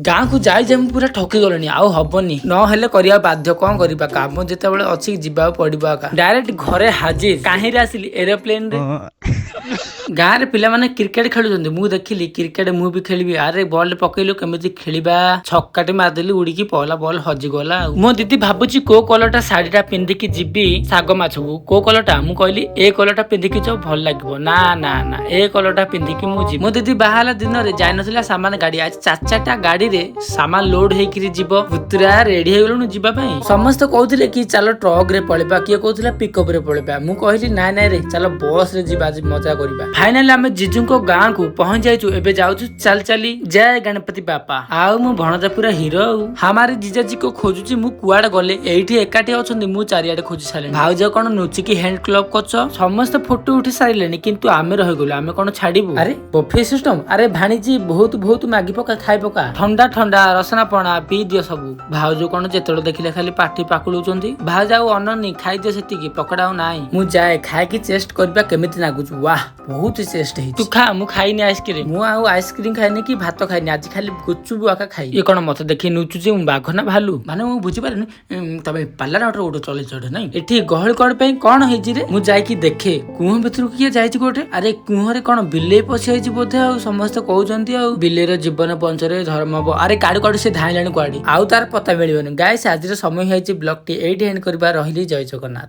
ଗାଁକୁ ଯାଇ ଯାଇ ମୁଁ ପୁରା ଠକି ଗଲିଣି, ଆଉ ହବନି। ନହେଲେ କରିବା ବାଧ୍ୟ, କଣ କରିବା? କାମ ଯେତେବେଳେ ଅଛି ଯିବାକୁ ପଡିବ ଏକା। ଡାଇରେକ୍ଟ ଘରେ ହାଜିର। କାହିଁରେ ଆସିଲି? ଏରୋପ୍ଲେନରେ। ଗାଁରେ ପିଲାମାନେ କ୍ରିକେଟ ଖେଳୁଛନ୍ତି, ମୁଁ ଦେଖିଲି କ୍ରିକେଟ, ମୁଁ ବି ଖେଳିବି। ଆରେ ବଲ୍ ପକେଇଲୁ, କେମିତି ଖେଳିବା? ଛକାଟେ ମାରିଦେଲି, ଉଡିକି ପଳେଇଲା, ବଲ୍ ହଜିଗଲା। ଆଉ ମୋ ଦିଦି ଭାବୁଛି କୋଉ କଲରଟା ଶାଢୀଟା ପିନ୍ଧିକି ଯିବି ଶାଗ ମାଛକୁ, କୋଉ କଲରଟା? ମୁଁ କହିଲି ଏ କଲରଟା ପିନ୍ଧିକି ଯାଅ, ଭଲ ଲାଗିବ। ନା ନା ନା, ଏ କଲରଟା ପିନ୍ଧିକି ମୁଁ ଯିବି। ମୋ ଦିଦି ବାହାହେଲା ଦିନରେ ଯାଇନଥିଲା ସାମାନ ଗାଡି, ଆଜି ଚାରି ଚାରିଟା ଗାଡିରେ ସାମାନ ଲୋଡ ହେଇକିରି ଯିବ। ପୁତୁରା ରେଡି ହେଇଗଲୁଣୁ ଯିବା ପାଇଁ। ସମସ୍ତେ କହୁଥିଲେ କି ଚାଲ ଟ୍ରକ ରେ ପଳେଇବା, କିଏ କହୁଥିଲା ପିକଅପ ରେ ପଳେଇବା। ମୁଁ କହିଲି ନାଇଁ ନାଇଁ ରେ, ଚାଲ ବସ ରେ ଯିବା, ଆଜି ମଜା କରିବା। ଫାଇନାଲି ଆମେ ଜିଜୁଙ୍କ ଗାଁକୁ ପହଞ୍ଚି ଯାଇଛୁ, ଏବେ ଯାଉଛୁ ଚାଲି ଚାଲି। ଜୟ ଗଣପତି ବାପା। ଆଉ ମୋ ଭଣଜା ପୁରା ହିରୋ। ଆଉ हमारे ଜିଜାଜି କୁ ଖୋଜୁଛି ମୁଁ, କୁଆଡେ ଗଲେ? ଏଇଠି ଏକାଠି ଅଛନ୍ତି, ମୁଁ ଚାରିଆଡେ ଖୋଜି ସାରିଲିଣି। ଭାଉଜ କଣ ନୁଚିକି ହ୍ୟାଣ୍ଡ କ୍ଲବ କରୁଛ? ସମସ୍ତେ ଫଟୋ ଉଠି ସାରିଲେଣି କିନ୍ତୁ ଆମେ ରହିଗଲୁ। ଆମେ କଣ ଛାଡିବୁ? ଆରେ ବଫେ ସିଷ୍ଟମ। ଆରେ ଭାଣିଜୀ, ବହୁତ ବହୁତ ମାଗି ପକା, ଖାଇ ପକା, ଥଣ୍ଡା ଥଣ୍ଡା ରସନା ପଣା ପିଇ ଦିଅ ସବୁ। ଭାଉଜ କଣ ଯେତେବେଳେ ଦେଖିଲେ ଖାଲି ପାଟି ପାକୁଳୁଛନ୍ତି। ଭାଉଜ ଆଉ ଅନନି, ଖାଇଦିଅ ସେତିକି, ପକଡା ଆଉ ନାହିଁ। ମୁଁ ଯାଏ ଖାଇକି ଟେଷ୍ଟ କରିବା କେମିତି ଲାଗୁଛି। ୱାହ, ବହୁତ ଟେଷ୍ଟ ହେଇଛି। ତୁ ଖା, ମୁଁ ଖାଇନି ଆଇସ୍କ୍ରିମ। ମୁଁ ଆଉ ଆଇସ୍କ୍ରିମ ଖାଇନି କି ଭାତ ଖାଇନି, ଆଜି ଖାଲି ଗୁପଚୁପ ଆକା ଖାଇ। ଇଏ କଣ ମତେ ଦେଖି ନୁଚୁଛି? ମୁଁ ବାଘ ନା ଭାଲୁ? ମାନେ ମୁଁ ବୁଝିପାରିନି। ତମେ ପାଲା ନାଟର ଗୋଟେ ଚଲେଇଛ ଏଠି ନାଇଁ? ଏଠି ଗହଳି କଣ ପାଇଁ, କଣ ହେଇଛି ରେ? ମୁଁ ଯାଇକି ଦେଖେ କୁହ ଭିତରକୁ କିଏ ଯାଇଛି ଗୋଟେ। ଆରେ କୁହରେ କଣ ବିଲେଇ ପଶି ଯାଇଛି ବୋଧେ, ଆଉ ସମସ୍ତେ କହୁଛନ୍ତି ଆଉ ବିଲେଇର ଜୀବନ ପଞ୍ଚରେ ଧର୍ମ ହବ। ଆରେ କାଡୁ କାଡୁ ସେ ଧାଇଁଲାଣି କୁଆଡେ, ଆଉ ତାର ପତା ମିଳିବନି। ଗାଇସ୍, ଆଜିର ସମୟ ହେଇଛି, ବ୍ଲଗଟି ଏଇଠି ଏଣ୍ଡ କରିବା। ରହିଲି, ଜୟ ଜଗନ୍ନାଥ।